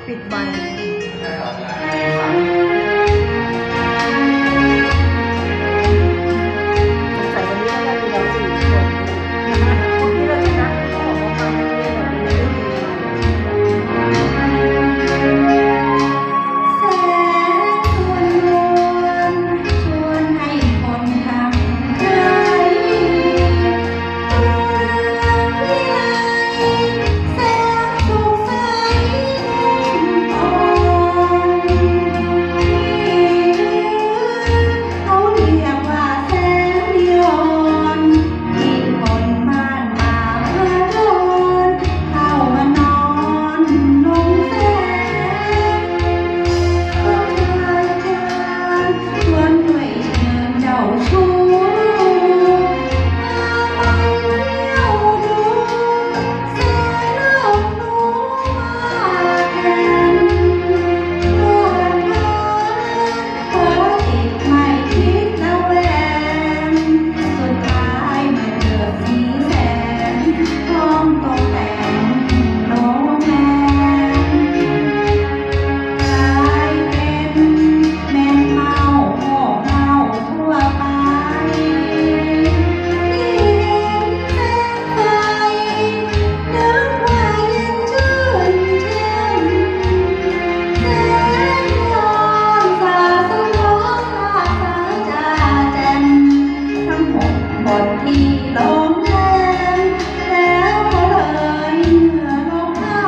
ສິບວັນ ສົງໄສວັນນີ້ໜ້າຈະມີເຮົາສີ່ຄົນ ທີ່ເລີກກັນນະ ຂອງເຮົາມາເປັນເລື່ອງແບບນີ້ ແສງຊວນນວນ ຊວນໃຫ້ຄົນທັງໃຈ ແສງສຸກໃສນຸ່ມອ່ອນ ເຂົາຮຽກວ່າແສງນຽອອນ ທີ່ຄົນບ້ານມາເດີນ ເຂົ້າມານອນລົງແສງ ເຂົາເຊີນເຊີນ ຊວນດ້ວຍເຊີນເຈົ້າຊູ ພາໄປທ່ຽວດູ ແສງເລີກໜູມາແກ່ນ ເພີດເພີນ ເພີດຕິດໃໝ່ຄິດລະແວງ ສຸດທ້າຍມາເກີດສີແສງ ພ້ອມຕົກແຕ່ງໂຮງແຮມ ກາຍເປັນແມ່ນເມົາ ໂຮກເມົາທົ່ວໄປ ທີ່ເຫັນແສງໄຟ ນຶກວ່າເຢັນຊື່ນແຈ່ມ ແສງຍ້ອນສາສະໜອງ ລາກສາຍຈາແຈ່ມ ທັງຫົກບ່ອນທີ່ໂຮງແຮມ ແລ້ວກໍເລີຍເມືອລົງຫາ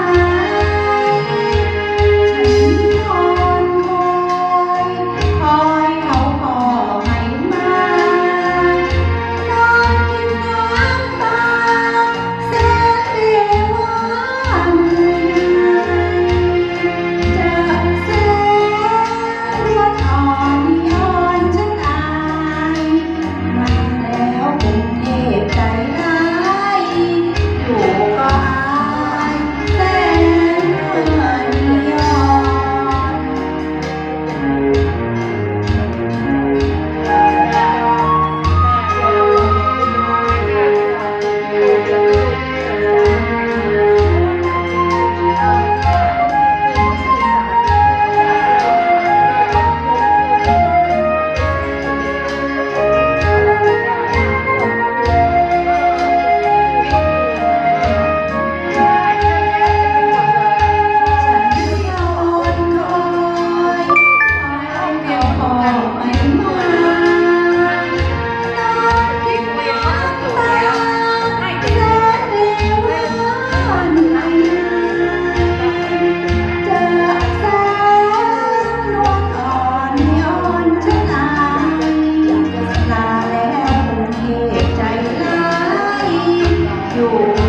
ຍ ນອນຄອຍ ຄອຍເຂົາພໍໃຫ້ມາ ນອນກິນນ້ຳຕາ ແສນເດວາເມື່ອຍ ຈາກແສງນວນອ່ອນ ຍອນຊັ້ນອາຍ ມາແລ້ວກຸງເທບໃຈຮ້າຍ ຢູ່ກໍອາຍແສນເມື່ອຍອນ.